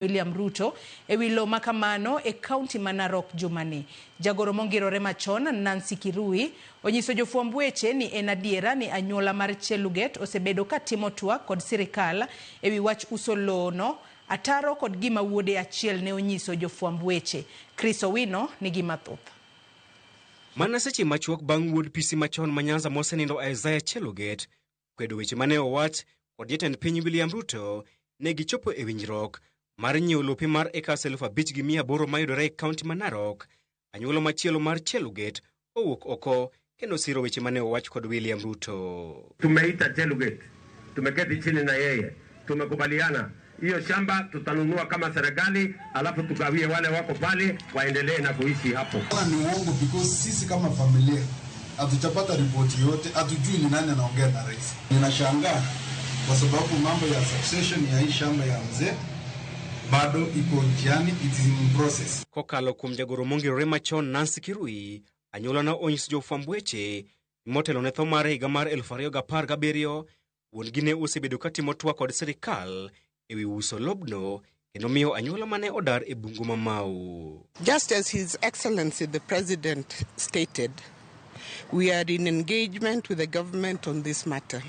William Ruto e wi lowo ma kamano e kaunti ma Narok jumani. Jagoro mongirore machon Nancy Kirui onyiso jofwamb weche ni en adiera ni anyuola mar Cheluget osebedo ka timo twak kod sirikal e wi wach uso lowo no ataro kod gima wuode achiel ne onyiso jofwamb weche. Chris Owino nigi mathoth. Mana seche machuok bang' wuod PC machon ma Nyanza mosenindo Isaiah Cheluget kwedo weche mane owach kod jatend piny William Ruto, ne gichopo e winjruok mar nyiewo lope mar acres 5,800 mayudore e kaunti ma Narok. Anyuola machielo mar Cheluget owuok oko kendo siro weche mane owach kod William Ruto. Tumeita Cheluget, tumeketi chini na yeye, tumekubaliana hiyo shamba tutanunua kama serikali, alafu tugawie wale wako pale waendelee na kuishi hapo. Ni uongo because sisi kama familia hatujapata ripoti yote, hatujui ni nani anaongea na rais. Ninashangaa kwa sababu mambo ya succession ya hii shamba ya mzee bado iko njiani, it is in process. Kokalo kuom jagoro mongirore machon Nancy Kirui, anyuola no onyiso jofwamb weche ni motelo ne tho mare higa mar 2017, wuon-gi ne osebedo katimo twak kod sirikal e wi uso lobno kendo miyo anyuola mane odar e bungu ma Mau. Just as His Excellency the President stated, we are in engagement with the government on this matter.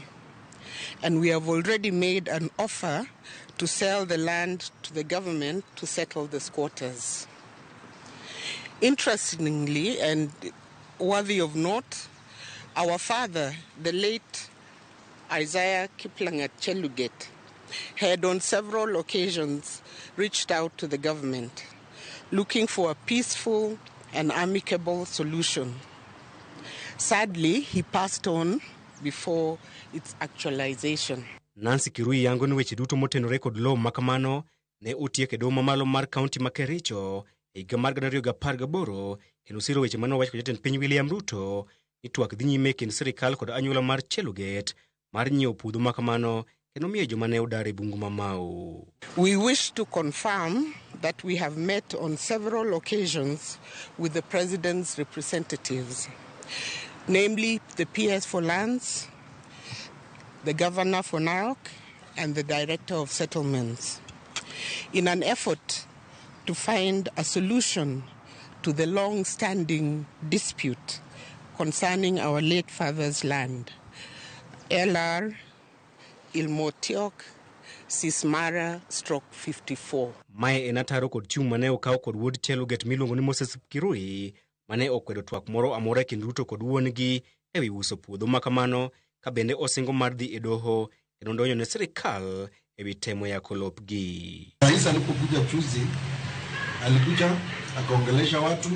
And we have already made an offer to sell the land to the government to settle the squatters. Interestingly and worthy of note, our father, the late Isaiah Kiplangat Cheluget, had on several occasions reached out to the government looking for a peaceful and amicable solution. Sadly, he passed on before its actualization. Nancy Kirui yango ni weche duto motenore kod lowo ma kamano ne otiek e doho mamalo mar kaunti ma Kericho e higa mar 2018 kendo siro weche mane owach kod jatend piny William Ruto ni twak dhi nyime e kind sirikal kod anyuola mar Cheluget mar nyiewo puodho ma kamano kendo miyo joma ne odar e bungu ma Mau. We wish to confirm that we have met on several occasions with the President's representatives, namely the PS for Lands, the Governor for Narok, and the Director of Settlements, in an effort to find a solution to the long-standing dispute concerning our late father's land, LR Ilmotiok Sismara stroke 54. Mae en ataro kod chung' mane okaw kod wuod Cheluget miluongo ni Moses Kirui mane okwedo twak moro amora e kind Ruto kod wuon-gi e wi uso puodho ma kamano ka bende osingo mar dhi e doho kendo donjo ne sirikal e wi temo yako lopgi. Rais alipokuja juzi, alikuja akaongelesha watu,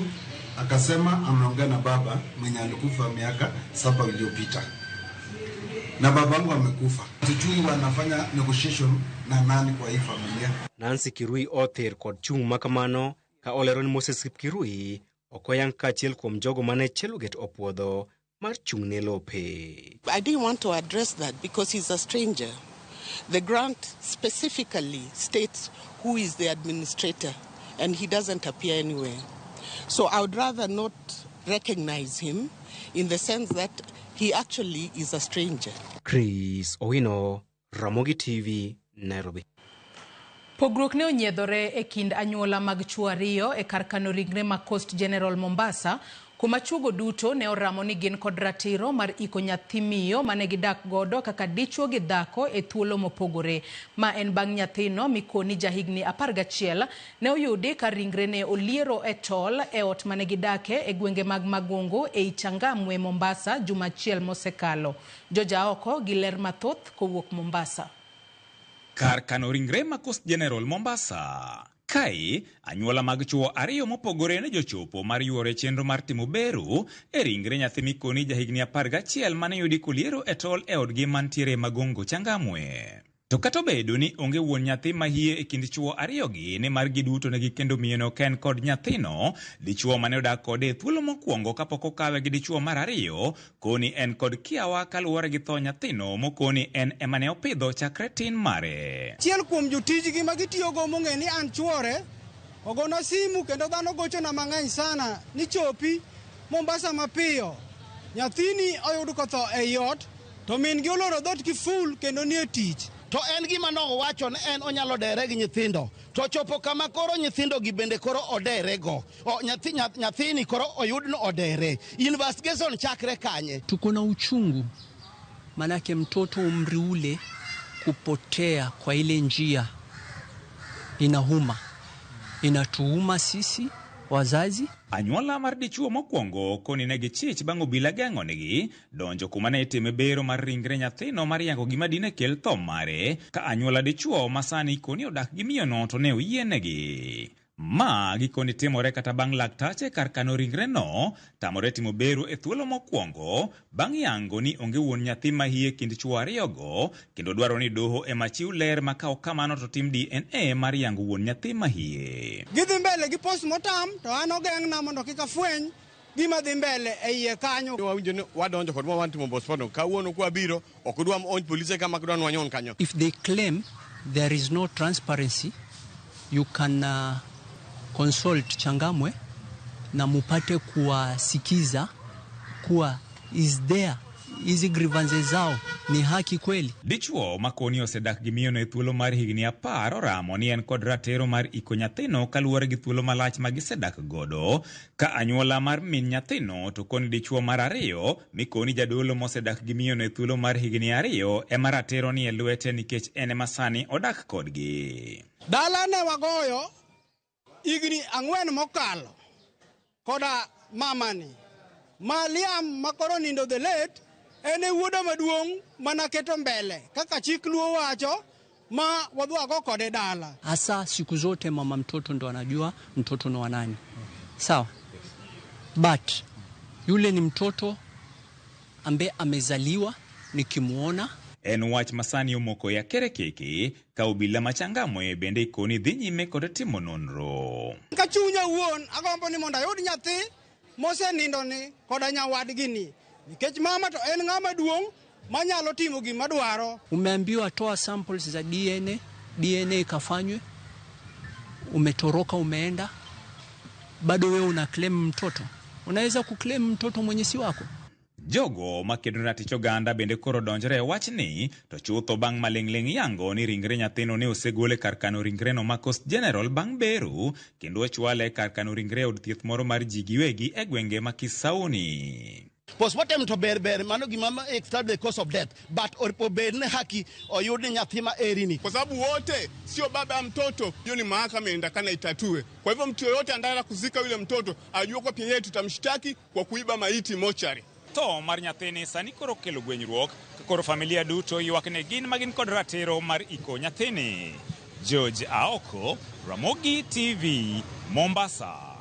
akasema ameongea na baba mwenye alikufa miaka 7 iliyopita na babangu amekufa. Hatujui wanafanya negotiation na nani kwa hii familia. Nancy Kirui other kod chung' ma kamano ka olero ni Moses Kirui ok oyang kaachiel kuom jogo mane Cheluget opuodho mar chung' ne lope. I didn't want to address that because he's a stranger. The grant specifically states who is the administrator, and he doesn't appear anywhere. So I would rather not recognize him in the sense that he actually is a stranger. Chris Owino, Ramogi TV, Nairobi. Pogruok ne onyiedhore e kind anyuola mag chwo ariyo e kar kano ringre ma Coast General Mombasa, kuma chwogo duto ne oramo ni gin kod ratiro mar iko nyathi miyo mane gidak godo kaka dichwo gi dhako e thuolo mopogore. Ma en bang' nyathino mikoni jahigni 11 ne oyudi ka ringre ne oliero e tol e ot mane gidake e gwenge mag Magongo ei Changamwe, Mombasa juma achiel mosekalo. Joja oko gi ler mathoth kowuok Mombasa. Kar kano ringre ma Coast General Mombasa. Kae, anyuola mag chwo ariyo mopogore ne jochopo mar yuoro e chenro mar timo bero e ringre nyathi mikoni jahigni 11 mane oyudi koliero e tol e odgi mantiere Magongo Changamwe. To kata obedo ni onge wuon nyathi mahie e kind chwo ariyogi nimar giduto ne gikendo miyono ka en kod nyathino, dichwo mane odak kode e thuolo mokwongo kapok okawe gi dichwo mar ariyo, koni en kod kiawa kaluwore gi tho nyathino mokoni en ema ne opidho chakre tin mare. Achiel kuom jotijgi ma gitiyogo mong'e ni an chwore ogona simu kendo dhano gochona mang'eny sana ni chopi Mombasa mapiyo, nyathini oyud kotho ei ot to min gi oloro dhoot kiful kendo nie tich. To en gima nowacho ni en onyalo dere gi nyithindo. To chopo kama koro nyithindo gi bende koro odere go. O, nyathi, nyathini koro oyud ni odere. Investigation chakre kanye? Tuko na uchungu, manake mtoto umri ule kupotea kwa ile njia inauma, inatuuma sisi wazazi. Anyuola mar dichuo mokwongo koni ne gichich bang' obila geng'onegi donjo kuma ne itime bero mar ringre nyathino mar yango gima dine kel tho mare ka anyuola dichuo ma sani koni odak gi miyono to ne oyienegi. Ma gikoni timore kata bang' laktache kar kano ringreno tamore timo bero e thuolo mokwongo bang' yango ni onge wuon nyathi mahie kind chuo ariyogo kendo dwaro ni doho ema chiw ler ma ka ok kamano to tim DNA mar yango wuon nyathi mahie. Gidhi mbele gi postmortem to an ogeng'na mondo kik afweny gima dhi mbele e iye kanyo. Wawinjo ni wadonjo kod ma watimo postmortem kawuono kwabiro ok udwa onj polise kama kidwa nwanyon kanyo. If they claim there is no transparency, you can consult Changamwe na mupate kuwasikiza kuwa is there hizi grievances zao ni haki kweli. Dichuo ma koni osedak gi miyono e thuolo mar higni 10 oramo ni en kod ratiro mar iko nyathino kaluwore gi thuolo malach ma gisedak godo. Ka anyuola mar min nyathino to koni dichuo mar ariyo mikoni jadolo mosedak gi miyono e thuolo mar higni 2 ema ratiro ni e lwete nikech en ema sani odak kodgi. Dala ne wagoyo higni 4 mokalo koda mamani ma Liam makoro nindo the late en e wuoda maduong' mana keto mbele kaka chik Luo wacho ma wadwago kode dala. Hasa siku zote mama mtoto ndo anajua mtoto ni wa nani. Sawa. But yule ni mtoto ambaye amezaliwa nikimuona. En wach masani omoko ya kerekeke ka obila ma Changamwe bende ikoni dhi nyime kod timo nonro. Ka chunya wuon agombo ni mondo ayud nyathi mosenindo ni koda nyawadgi ni nikech mama to en ng'ama duong' manyalo timo gima dwaro. Umeambiwa toa samples za DNA, DNA ikafanywe, umetoroka umeenda, bado wewe una claim mtoto. Unaweza kuclaim mtoto mwenye si wako? Jogo makedo ratich oganda bende koro donjore e wachni to chutho bang' maling'ling' yango ni ringre nyathino ne osegol e kar kano ringreno ma Coast General bang' bero kendo ochwale e kar kano ringre e od thieth moro mar ji giwegi e gwenge ma Kisauni. Postmortem to ber ber mano gima establish the cause of death but obed ni haki oyud ni nyathi ma eri ni. Kwa sababu wote sio baba ya mtoto, hiyo ni mahakama inatakana itatue. Kwa hivyo mtu yoyote anataka kuzika yule mtoto ajue kwa pia yeye tutamshtaki kwa kuiba maiti mochari. Tho mar nyathini sani koro kelo gwenyruok ka koro familia duto ywak ne gin magin kod ratiro mar iko nyathini. George Aoko, Ramogi TV, Mombasa.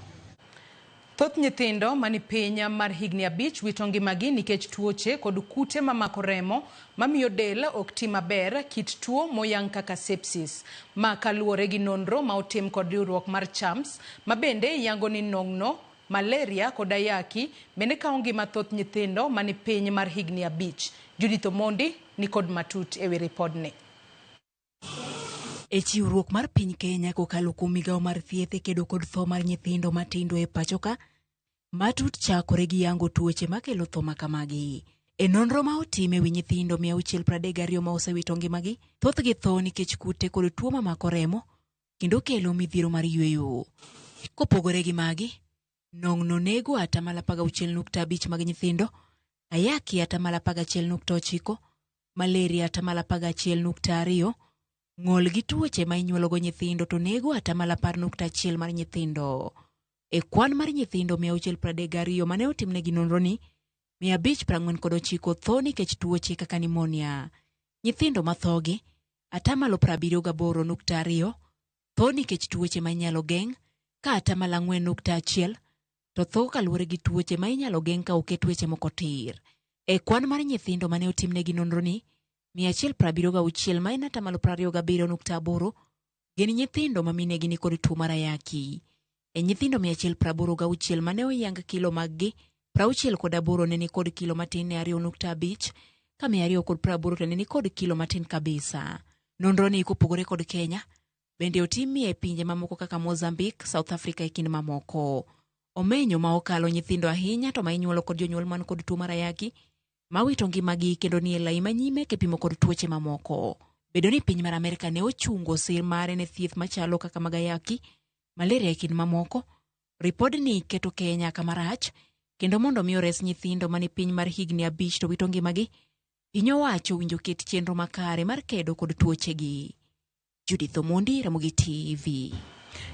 Thoth nyithindo mani piny mar higni 5 wito ngimagi nikech tuoche kod kute mamako remo mamiyo del ok ti maber kit tuo moyang kaka sepsis. Ma kaluwore gi nonro ma otim kod riwruok mar CHAMS ma bende yango ni nong'no, malaria kod ayaki bende kawo ngima thoth nyithindo mani piny mar higni 5. Judith Omondi ni kod matut ewi ripodni. E chiwruok mar piny Kenya kokalo kuom migawo mar thieth e kedo kod tho mar nyithindo matindo e pachoka, matut chakore gi yango tuoche makelo tho makamagi. E nonro ma otim e wi nyithindo 632 ma osewito ngimagi, thothgi tho nikech kute kod tuo mamako remo kendo kelo midhiero mar yweyo. Kopogore gi magi, nong'no nego 16.5% mag nyithindo, ayaki 11.9%, malaria 11.2%, ng'ol gi tuoche ma inyuologo nyithindo to nego 10.1% mar nyithindo. E kwan mar nyithindo 632 mane otimnegi nonro ni, 549 tho nikech tuoche kaka pneumonia. Nyithindo mathogi 78.2% tho nikech tuoche ma inyalo geng' ka 4.1% to tho kaluwore gi tuoche ma inyalo geng' ka oket weche moko tir. E kwan mar nyithindo mane otimnegi nonro ni, 176 ma en 27.8% gin nyithindo ma minegi ni kod tuo mar ayaki. E nyithindo 186 mane oyang kilo maggi, 68 ne ni kod kilo matin ne 2.5 ka 280 to ne ni kod kilo matin kabisa. Nonro ni kopogore kod Kenya, bende otimie e pinje mamoko kaka Mozambique, South Africa e kind mamoko. Omenyo ma okalo nyithindo ahinya to ma inyuolo kod jonyuol man kod tuo mar ayaki mawito ngimagi kendo nie lai manyime kipimo kod tuoche mamoko. Bedo ni piny mar Amerka ne ochungo sir mare ne thieth machalo kaka mag ayaki, malaria e kind mamoko, ripodni keto Kenya kama rach kendo mondo mi ores nyithindo mane piny mar higni 5 to wito ngimagi, piny owacho owinjo ket chenro makare mar kedo kod tuochegi. Judith Omondi, Ramogi TV.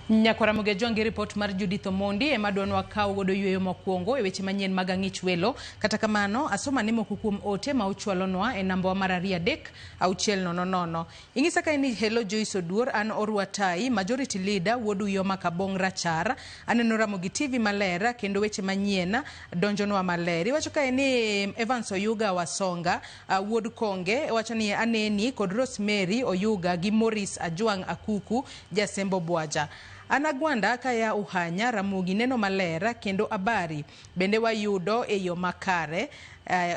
Nyakwar Ramogi Ajwang' gi ripot mar Judith Omondi ema dwa nwakaw godo yueyo mokwongo e weche manyien mag ang'ich welo. Kata kamano, asoma ne moko kuom ote ma uchwalonwa e nambawa mar 2 3 6 0 0. Ing'isa kae ni hello Joyce Oduor, an Orwa Tai, majority leader wuod Uyoma Kabong Rachar. Aneno Ramogi TV maler kendo weche manyien donjonwa maler. Iwacho kae ni Evans Oyuga Wasonga, wuod Konge, iwacho ni aneni kod Rosemary Oyuga gi Maurice Ajwang' Akuku, Jasembo Bwaja. An Agwanda kaya Uhanya, Ramogi neno maler kendo habari bende wayudo e yo makare.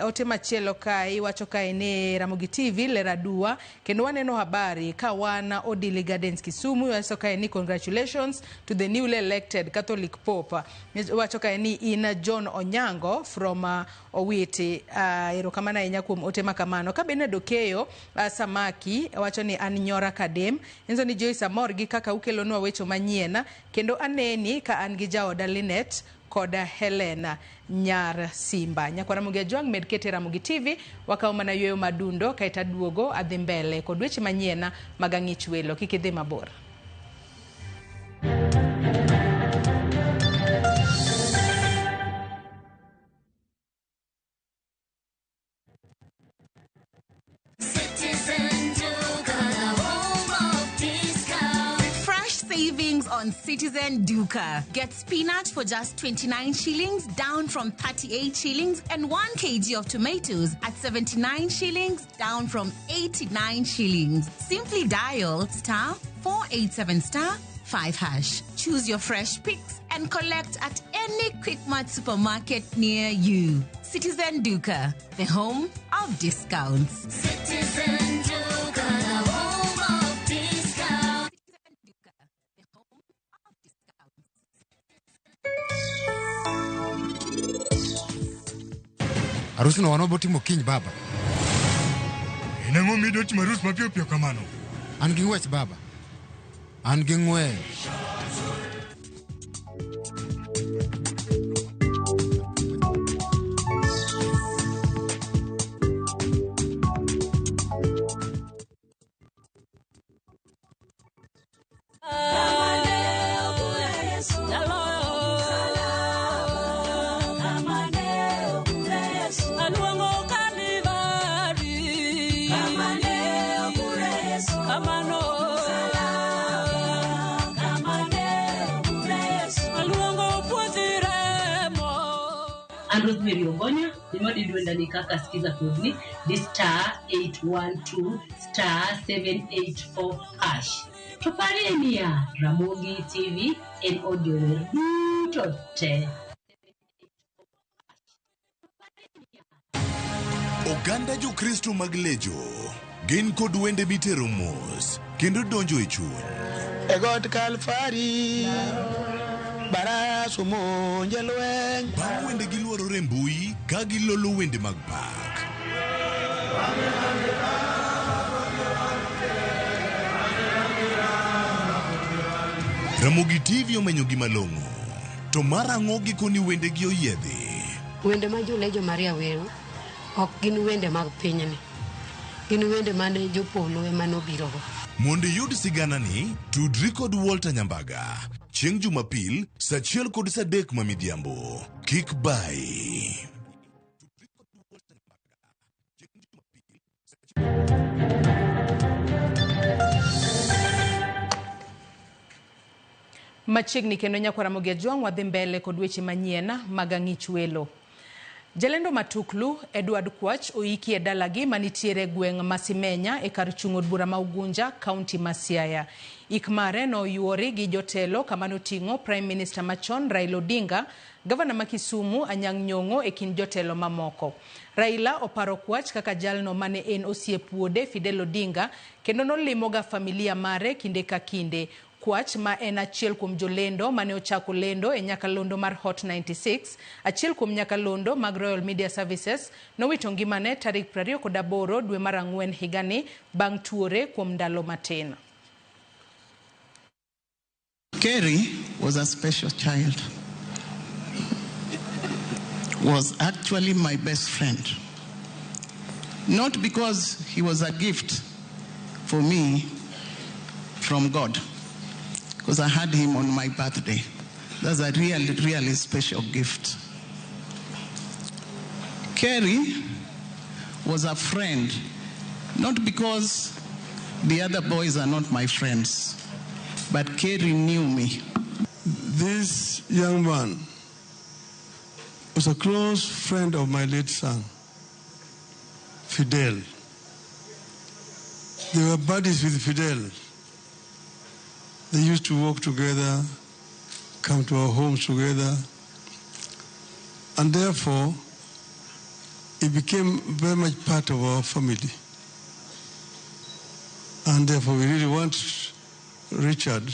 Ote machielo kae iwacho kae ni Ramogi TV ler adua kendo waneno habari ka wan Odili Gardens Kisumu. Iwacho kae ni congratulations to the newly elected Catholic Pope. Iwacho kae ni in John Onyango from Owiti. Erokamano ahinya kuom ote makamano. Ka Bernard Okeyo Samaki wacho ni an Nyora Kadem. Inyiso ni Joyce amor gi kaka ukelonwa weche manyien kendo aneni ka an gi jaoda Linet kod Helena nyar Simba. Nyakwar Ramogi Ajwang' med kete Ramogi TV wakawo mana yueyo madundo kaeto aduogo adhi mbele kod weche manyien mag ang'ich welo. Kik idhi mabor. Fresh savings on Citizen Duka. Get spinach for just 29 shillings, down from 38 shillings, and 1 kg of tomatoes at 79 shillings, down from 89 shillings. Simply dial star 487 star 5 hash. Choose your fresh picks and collect at any Quickmart supermarket near you. Citizen Duka, the home of discounts. Citizen Duka, the home of discounts. Arusno wan wabotimo kiny baba. En ang'o midwa timo arus mapiyo piyo kamano? An gi ng'wech baba. An gi ng'wech. An Rosemary Ogonya, gima dwenda ni kaka sikiza kodni di star 812 star 784 hash. To parie niya, Ramogi TV en od jower duto te. Oganda Jokristo mag Lejo gin kod wende mitero mos kendo donjo e chuny. E got Kalvari, baras omonje lweny. Bang' wende giluorore mbui ka gilolo wende mag pak. Ramogi TV omenyo gi malong'o. To mar ang'o gikoni wendegi oyiedhi? Wende ma Jolejo Maria wero ok gin wende mag pinyni. Gin wende mane jopolo ema nobirogo. Mondo iyud siganani, tudri kod Walter Nyambaga chieng' Jumapil saa 1 kod saa 3 ma midhiambo. Kik bayi. Machiegni kendo nyakwar Ramogi Ajwang' wadhi mbele kod weche manyien mag ang'ich welo. Jalendo matuklu Edward Kwach oiki e dalagi manitiere gweng' ma Simenya e kar chung' od bura ma Ugunja, kaunti ma Siaya. Ik mare noyuori gi jotelo kama noting'o Prime Minister machon Raila Odinga, Gavana ma Kisumu Anyang' Nyong'o e kind jotelo mamoko. Raila oparo Kwach kaka jalno mane en osiep wuode Fidel Odinga kendo nolimoga familia mare kinde ka kinde. Kwach ma en achiel kuom jolendo mane ochako lendo e nyakalondo mar Hot 96, achiel kuom nyakalondo mag Royal Media Services, nowito ngimane tarik 28 dwe mar ang'wen higani bang' tuore kuom ndalo matin. Kerry was a special child, was actually my best friend. Not because he was a gift for me from God, because I had him on my birthday. That's a really, really special gift. Kerry was a friend, not because the other boys are not my friends, but Kerry knew me. This young man was a close friend of my late son, Fidel. They were buddies with Fidel. They used to work together, come to our homes together, and therefore, it became very much part of our family. And therefore, we really want Richard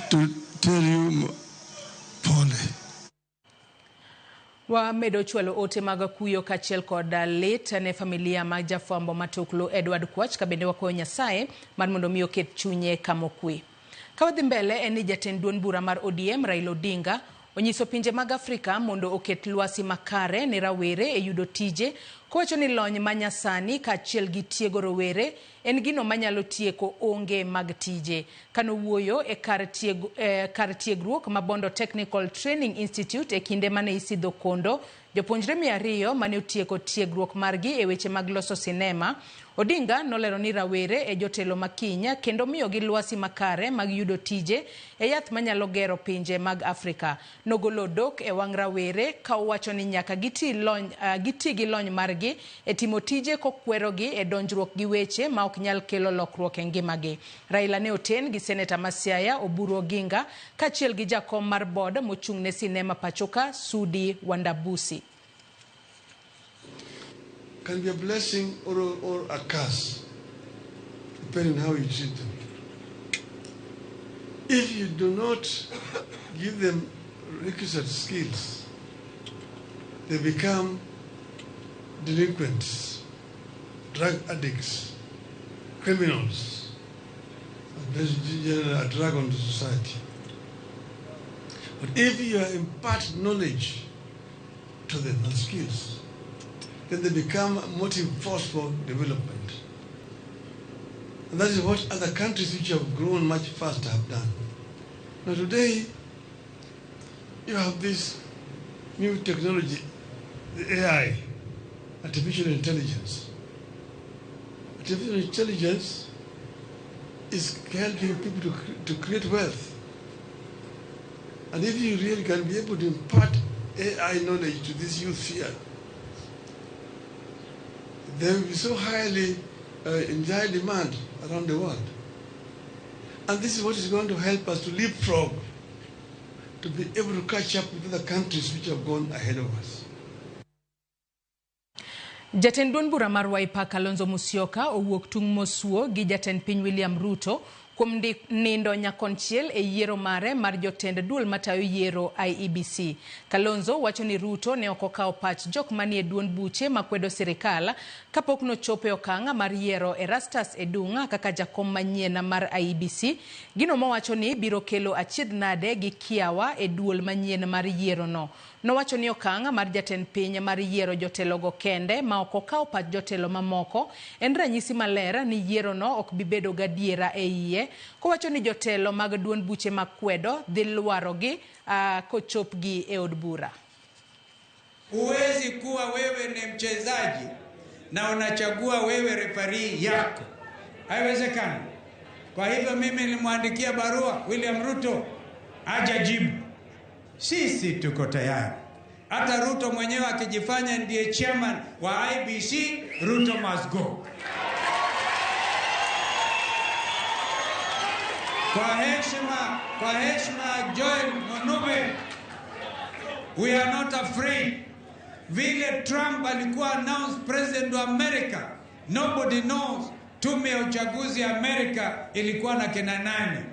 to tell you pole. Wamedo chwalo ote mag kuyo kaachiel kod lit ne familia mag jafwambo matuklu Edward Kwach kabende wakwayo Nyasaye mar mondo mi oket chunye kamokwe. Ka wadhi mbele en ni jatend duond bura mar ODM Raila Odinga onyiso pinje mag Afrika mondo oket lwasi makare ne rawere e yudo tije, kowacho ni lony manyasani kaachiel gi tiego rowere en gino manyalo tieko onge mag tije. Kanowuoyo e kar tiegruok ma Bondo Technical Training Institute e kinde mane isidho kondo jopuonjre 200 mane otieko tiegruok margi e weche mag loso sinema, Odinga nolero ni rawere e jotelo makinya kendo miyogi lwasi makare mag yudo tije e yath manyalo gero pinje mag Afrika. Nogolo dok e wang' rawere ka owacho ni nyaka giti gi lony margi e timo tije kokwerogi e donjruok gi weche ma ok nyal kelo lokruok e ngimagi. Raila ne oten gi seneta ma Siaya Oburu Oginga kaachiel gi jakom mar board mochung' ne sinema pachoka Sudi Wandabusi. Can be a blessing or a curse, depending on how you treat them. If you do not give them requisite skills, they become delinquents, drug addicts, criminals, and generally a drag on the society. But if you impart knowledge to them and skills, then they become a motive force for development. And that is what other countries which have grown much faster have done. Now today, you have this new technology, the AI, artificial intelligence. Artificial intelligence is helping people to create wealth. And if you really can be able to impart AI knowledge to this youth here, they will be so highly in high demand around the world. And this is what is going to help us to leapfrog, to be able to catch up with other countries which have gone ahead of us. Jatend duond bura mar Wiper Kalonzo Musyoka owuok tung' mosuo gi jatend piny William Ruto kuom nindo nyakonchiel e yiero mare mar jotend duol matayo yiero IEBC. Kalonzo wacho ni Ruto ne ok okawo pach jok manie duond buche makwedo sirikal kapok nochopo e okang' mar yiero Erastus Edung' kaka jakom manyien mar IEBC, gino mowacho ni biro kelo achiedh nade gi kiawa e duol manyien mar yiero no. Nowacho ni okang' mar jatend piny mar yiero jotelogo kende ma ok okawo pach jotelo mamoko en ranyisi maler ni yiero no ok bi bedo gadiera e iye, kowacho ni jotelo mag duond buche makwedo dhi lwarogi kochopgi e od bura. Huwezi kuwa wewe ni mchezaji na unachagua wewe refarii yako, haiwezekani. Kwa hivyo mimi nilimwandikia barua William Ruto hajajibu. Sisi tuko tayari. Hata Ruto mwenyewe akijifanya ndiye chairman wa IBC, Ruto must go. Kwa heshima Joel Monube, we are not afraid. Vile Trump alikuwa announced president wa America, nobody knows Tume ya uchaguzi ya Amerika ilikuwa na kina nani?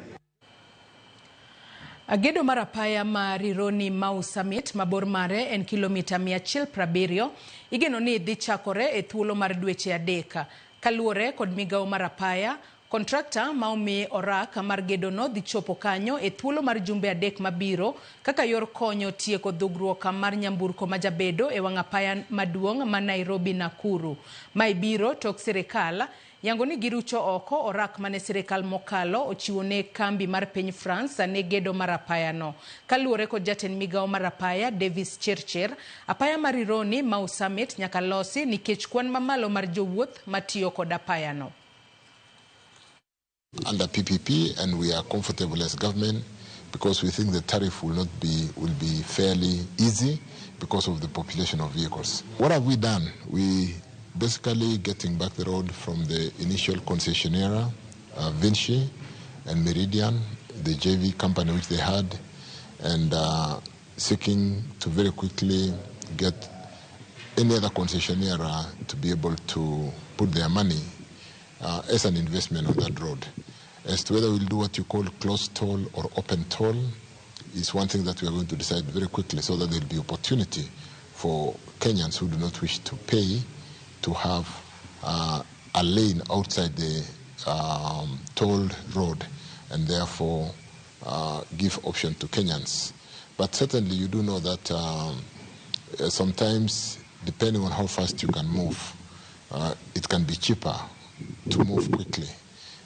Gedo mar apaya ma Rironi Mau Summit ma bor mare en kilomita 170 igeno ni dhi chakore e thuolo mar dweche 3. Kaluwore kod migawo mar apaya, kontrakta ma omi orak mar gedono dhi chopo kanyo e thuolo mar jumbe 3 mabiro kaka yor konyo tieko dhugruok mar nyamburko majabedo e wang' apaya maduong' ma Nairobi Nakuru. Mae biro tok sirikal yango ni girucho oko orak mane sirikal mokalo ochiwo ne kambi mar piny France ne gedo mar apayano. Kaluwore kod jatend migawo mar apaya Davis Chirchir, apaya mar Rironi Mau Summit nyaka losi nikech kwan mamalo mar jowuoth matiyo kod apayano. Under PPP, and we are comfortable as government because we think the tariff will not be will be fairly easy because of the population of vehicles. What have we done? We basically getting back the road from the initial concessionaire, Vinci and Meridian, the JV company which they had, and seeking to very quickly get any other concessionaire to be able to put their money as an investment on that road. As to whether we'll do what you call closed toll or open toll is one thing that we are going to decide very quickly, so that there will be opportunity for Kenyans who do not wish to pay to have a lane outside the tolled road, and therefore give option to Kenyans. But certainly you do know that sometimes, depending on how fast you can move, it can be cheaper to move quickly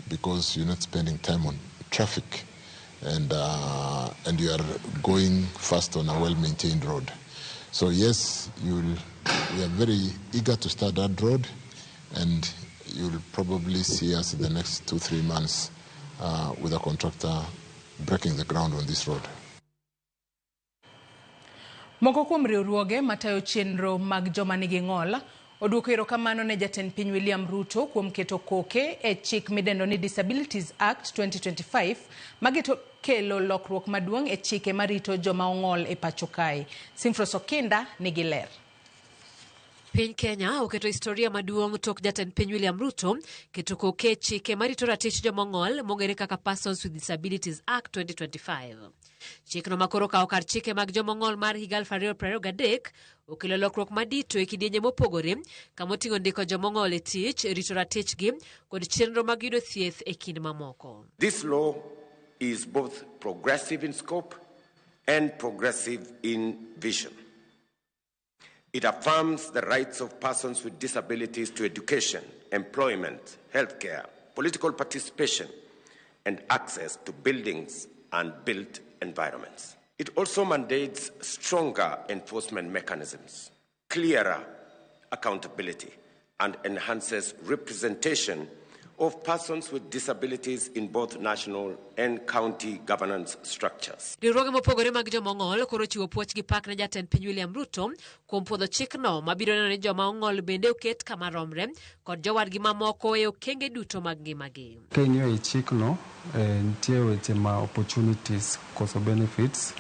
because you're not spending time on traffic, and you are going fast on a well-maintained road. So yes, we are very eager to start that road, and you'll probably see us in the next 2-3 months with a contractor breaking the ground on this road. Moko kuom riwruoge matayo chenro mag joma nigi ng'ol oduoko erokamano ne jatend piny William Ruto kuom keto koke e chik midendo ni Disabilities Act 2025 magito kelo lokruok maduong' e chike marito joma ong'ol e pacho kae. Simfros Okinda nigi ler. Piny Kenya oketo historia maduong' tok jatend piny William Ruto keto koke chike marito ratich joma ong'ol mong'ere kaka Persons with Disabilities Act 2025. Chikno makoro kawo kar chike mag joma ong'ol mar higa 2023 okelo lokruok madito e kidienje mopogore kamoting'o ndiko joma ong'ol e tich, rito ratichgi kod chenro mag yudo thieth e kind mamoko. This law is both progressive in scope and progressive in vision. It affirms the rights of persons with disabilities to education, employment, healthcare, political participation, and access to buildings and built environments. It also mandates stronger enforcement mechanisms, clearer accountability, and enhances representation of persons with disabilities in both national and county governance structures. Riwruoge mopogore mag joma ong'ol koro chiwo puoch gi pak ne jatend piny William Ruto kuom puodho chikno mabiro neno ni joma ong'ol bende oket kama romre kod jowadgi mamoko e okenge duto mag ngimagi. Ka ing'iyo e chikno, nitie weche ma opportunities koso benefits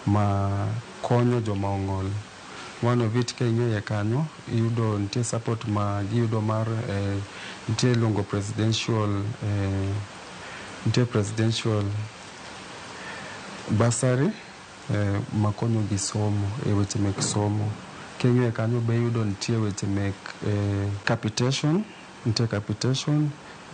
ma konyo joma ong'ol. One of it ka ing'iyo kanyo, iyudo nitie support ma giyudo mar nitie iluongo presidential nitie presidential bursary makonyo gi somo e weche mek somo. Ka ing'iyo kanyo be iyudo nitie weche mek capitation, nitie capitation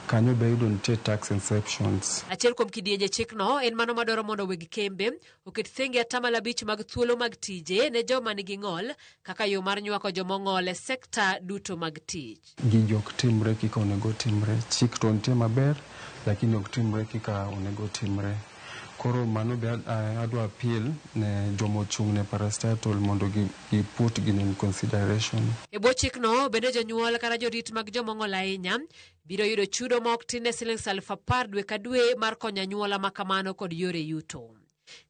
kanyo be iyudo nitie tax exemptions. Achiel kuom kidienje chikno en mano madwaro mondo weg kembe oket thenge 5% mag thuolo mag tije ne joma nigi ng'ol kaka yo mar nywako joma ong'ol e sekta duto mag tich. Gigi ok timre kaka onego timre. Chik to nitie maber, lakini ok timre kaka onego timre. Koro mano be adwa appeal ne joma ochung' ne parastatal mondo gi put gini in consideration. E bwo chikno bende jonyuol kata jorit mag joma ong'ol ahinya biro yudo chudo ma ok tin ne siling 10,000 dwe ka dwe mar konyo anyuola ma kamano kod yore yuto.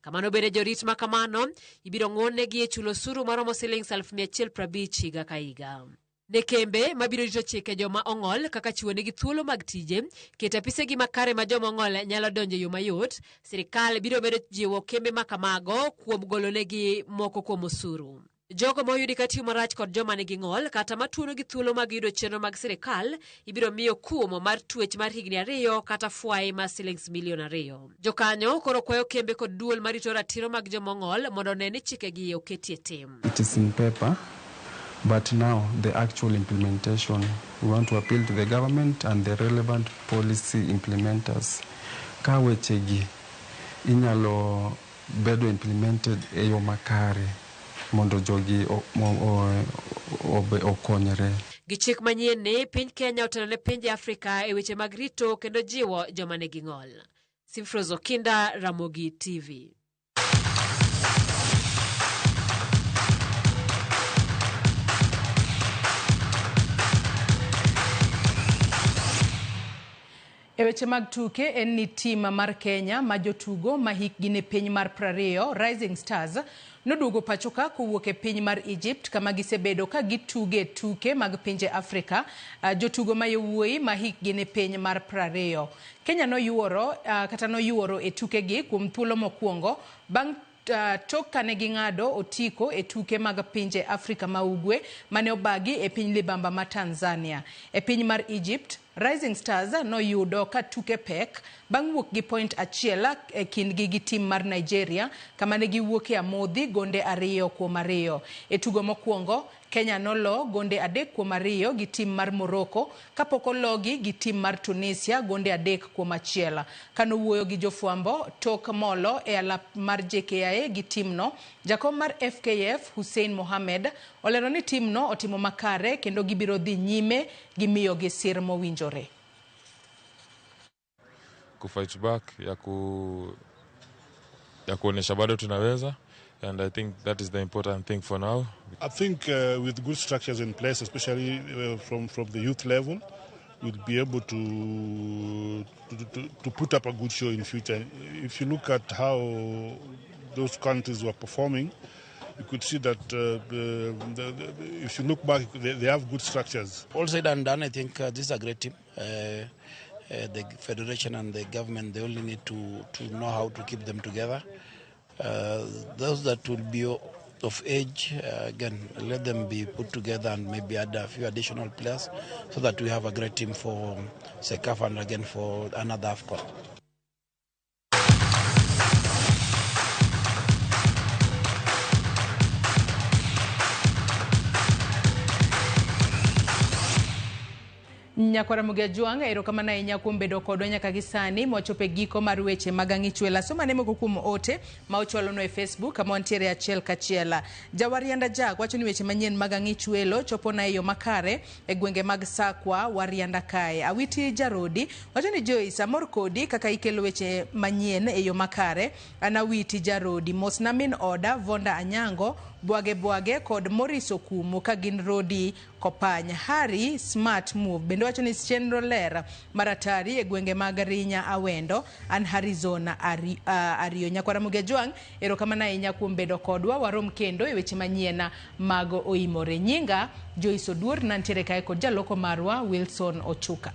Kamano bende jorit ma kamano ibiro ng'wonnegi e chulo osuru maromo siling 150,000 higa ka higa. Ne kembe mabiro rito chike joma ong'ol kaka chiwonegi thuolo mag tije, keto apisegi makare ma joma ong'ol nyalo donjo e yo mayot, sirikal biro medo jiwo kembe ma kamago kuom golonegi moko kuom osuru. Jogo ma oyudi katiyo marach kod joma nigi ng'ol kata matuono gi thuolo mag yudo chenro mag sirikal ibiro miyo kum mar twech mar higni 2 kata fwai mar silings milion 2. Jokanyo koro kwayo kembe kod duol marito ratiro mag joma ong'ol mondo one ni chikegi oketie tim. It is in paper, but now the actual implementation, we want to appeal to the government and the relevant policy implementers. Ka wechegi inyalo bedo implemented e yo makare mondo jogi okonyre. Gi chik manyien ni, piny Kenya otelo ne pinje Afrika e weche mag rito kendo jiwo joma nigi ng'ol. Simfros Okinda, Ramogi TV. E weche mag tuke en ni tim mar Kenya ma jotugo ma hikgi ni piny mar 20 Rising Stars noduogo pachoka kowuok e piny mar Egypt kama gisebedo ka gituge tuke mag pinje Afrika. Jotugo ma yowuoyi ma hikgi ni piny mar 20. Kenya noyuoro kata noyuoro e tukegi kuom thuolo mokwongo bang' tok kane ging'ado otiko e tuke mag pinje Afrika ma Ugwe mane obagi e piny libamba ma Tanzania. E piny mar Egypt, Rising Stars noyudo ka tuke pek bang' wuok gi point 1 e kindgi gi tim mar Nigeria kama ne giwuoke amodhi gonde 2-2. E tugo mokwongo, Kenya nolo gonde 3-2 gi tim mar Morocco kapok ologi gi tim mar Tunisia gonde 3-1. Kanowuoyo gi jofwambo tok molo e alap mar JKIA gi timno, jakom mar FKF Hussein Mohamed olero ni timno otimo makare kendo gibiro dhi nyime gi miyogi sir mowinjore. Kufight back ya kuonesha bado tunaweza, and I think that is the important thing for now. I think with good structures in place, especially from the youth level, we'll be able to put up a good show in future. If you look at how those countries were performing, you could see that if you look back, they have good structures. All said and done, I think this is a great team. The federation and the government, they only need to know how to keep them together. Those that will be of age, again, let them be put together and maybe add a few additional players so that we have a great team for CECAFA and again for another AFCON. Nyakwara Mugia Jwang', erokamano ahinya kuom bedo kodwa nyaka gi sani mwachopo e giko mar weche mag Ang'ichwela. Soma ne moko kuom ote ma ochwalonwa e Facebook kama wantiere achiel kachiel. Jawarianda Jack wacho ni weche manyien mag Ang'ichwelo chopona e yo makare e gwenge mag Sakwa, Warianda kae. Awiti Jarodi wacho ni Joyce, amor kodi kaka ikelo weche manyien e yo makare. An Awiti Jarodi, mosna min oda Vonda Anyango, Bwage Bwage kod Morris Okumu ka gin Rodi Kopany. Harry Smart Move bende wacho ni chenro ler mar atari e gwenge mag Rinya Awendo, an Arizona Ariyo. Nyakwara Mugia Jwang', erokamano ahinya kuom bedo kodwa. Warom kendo e weche manyien mag Oimore. Nyinga Joyce Oduor, nantiere kae kod jaloko marwa Wilson Ochuka.